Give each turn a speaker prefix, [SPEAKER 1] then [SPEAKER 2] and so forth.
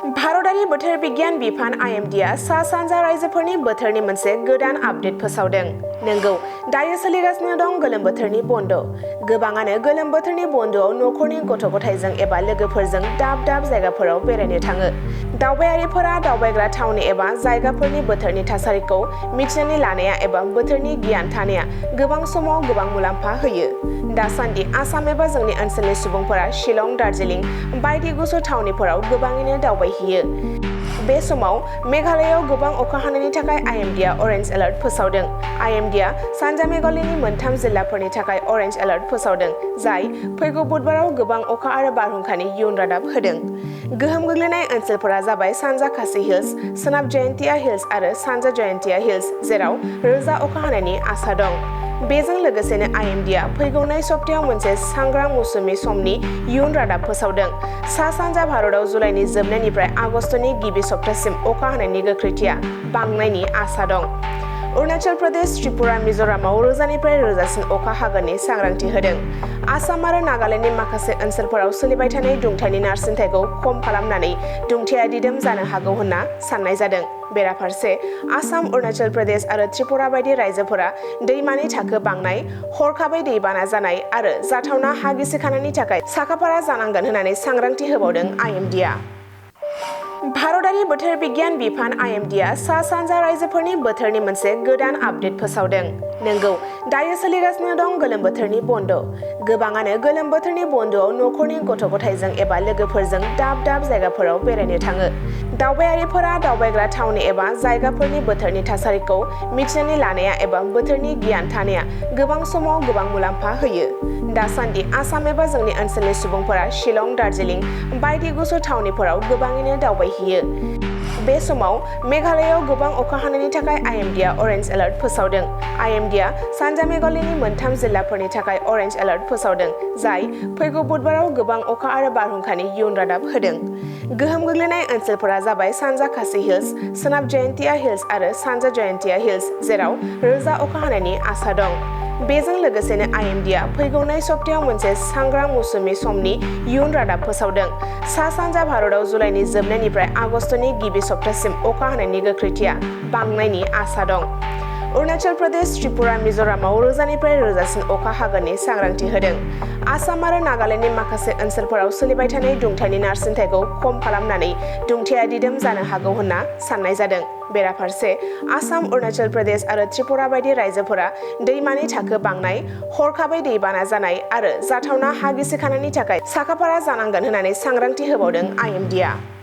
[SPEAKER 1] भारतारि बोथोर बिगियान बिफान IMDआ सा-सानजा रायजोफोरनि बोथोरनि मोनसे गोदान आपडेट फोसावदों। नंगौ, दायो सोलिगासिनो दं गोलोम बोथोरनि बन्द'। गोबाङानो गोलोम बोथोरनि बन्द'आव नखरनि गथ'-गथायजों एबा लोगोफोरजों दाब-दाब जायगाफोराव बेरायनो थाङो। दावबायारिफोरा दावबायग्रा थावनि एबा जायगाफोरनि बोथोरनि थासारिखौ मिथिनानै लानाया एबा बोथोरनि गियान थानाया गोबां समाव गोबां मुलाम्फा होयो। दासान्दि आसाम एबा जोंनि ओनसोलनि सुबुंफोरा शिलं, दार्जिलिं बायदि गुसु थावनिफोराव गोबाङैनो दावबायहैयो। बे समाव मेघालयआव गोबां अखा हानायनि थाखाय IMDआ अरेन्ज एलार्ट फोसावदों। IMDआ सानजा मेघालयनि मोनथाम जिल्लाफोरनि थाखाय अरेन्ज एलार्ट फोसावदों, जाय फैगौ बुधबाराव गोबां अखा आरो बारहुंखानि इयुन रादाब होदों। गोहोम गोग्लैनाय ओनसोलफोरा जाबाय सानजा खासि हिल्स, सोनाब जयन्तिया हिल्स आरो सानजा जयन्तिया हिल्स, जेराव रोजा अखा हानायनि आसा दं। बेजों लोगोसेनो IMDआ फैगौ 2 सप्तायाव मोनसे सांग्रां मौसुमि समनि इयुन रादाब फोसावदों। सा-सानजा भारतआव जुलाइनि जोबनायनिफ्राय आगस्तनि गिबि सप्तासिम अखा हानायनि गोख्रैथिया बांनायनि आसा दं। अरुणाचल प्रदेश, त्रिपुरा, मिज'रामाव रोजानिफ्राय रोजासिन अखा हागोननि सांग्रांथि होदों। आसाम आरो नागालेन्डनि माखासे ओनसोलफोराव सोलिबाय थानाय दुंथायनि नारसिनथायखौ खम खालामनानै दुंथाया दिदोम जानो हागौ होनना साननाय जादों। बेराफारसे, आसाम, अरुणाचल प्रदेश आरो त्रिपुरा बायदि रायजोफोरा दैमानि थाखो बांनाय, हरखाबै दैबाना जानाय आरो जाथावना हा गिसिखानायनि थाखाय साखाफारा जानांगोन होननानै सांग्रांथि होबावदों IMDआ। भारतारि बोथोर बिगियान बिफान IMDआ सा-सानजा रायजोफोरनि बोथोरनि मोनसे गोदान आपडेट फोसावदों। नंगौ, दायो सोलिगासिनो दं गोलोम बोथोरनि बन्द'। गोबाङानो गोलोम बोथोरनि बन्द'आव नखरनि गथ'-गथायजों एबा लोगोफोरजों दाब-दाब जायगाफोराव बेरायनो थाङो। दावबायारिफोरा दावबायग्रा थावनि एबा जायगाफोरनि बोथोरनि थासारिखौ मिथिनानै लानाया एबा बोथोरनि गियान थानाया गोबां समाव गोबां मुलाम्फा होयो। दासान्दि आसाम एबा जोंनि ओनसोलनि सुबुंफोरा शिलं, दार्जिलिं बायदि गुसु थावनिफोराव गोबाङैनो दावबायहैयो। बे समाव मेघालयआव गोबां अखा हानायनि थाखाय IMDआ अरेन्ज एलार्ट फोसावदों। IMDआ सानजा मेघालयनि मोनथाम जिल्लाफोरनि थाखाय अरेन्ज एलार्ट फोसावदों, जाय फैगौ बुधबाराव गोबां अखा आरो बारहुंखानि इयुन रादाब होदों। गोहोम गोग्लैनाय ओनसोलफोरा जाबाय सानजा खासि हिल्स, सोनाब जयन्तिया हिल्स आरो सानजा जयन्तिया हिल्स, जेराव रोजा अखा हानायनि आसा दं। बेजों लोगोसेनो IMDआ फैगौ 2 सप्तायाव मोनसे सांग्रां मौसुमि समनि इयुन रादाब फोसावदों। सा-सानजा भारतआव जुलाइनि जोबनायनिफ्राय आगस्तनि गिबि सप्तासिम अखा हानायनि गोख्रैथिया बांनायनि आसा दं। अरुणाचल प्रदेश, त्रिपुरा, मिज'रामाव रोजानिफ्राय रोजासिन अखा हागोननि सांग्रांथि होदों। आसाम आरो नागालेन्डनि माखासे ओनसोलफोराव सोलिबाय थानाय दुंथायनि नारसिनथायखौ खम खालामनानै दुंथाया दिदोम जानो हागौ होनना साननाय जादों। बेराफारसे, आसाम, अरुणाचल प्रदेश आरो त्रिपुरा बायदि रायजोफोरा दैमानि थाखो बांनाय, हरखाबै दैबाना जानाय आरो जाथावना हा गिसिखानायनि थाखाय साखाफारा जानांगोन होननानै सांग्रांथि होबावदों IMDआ।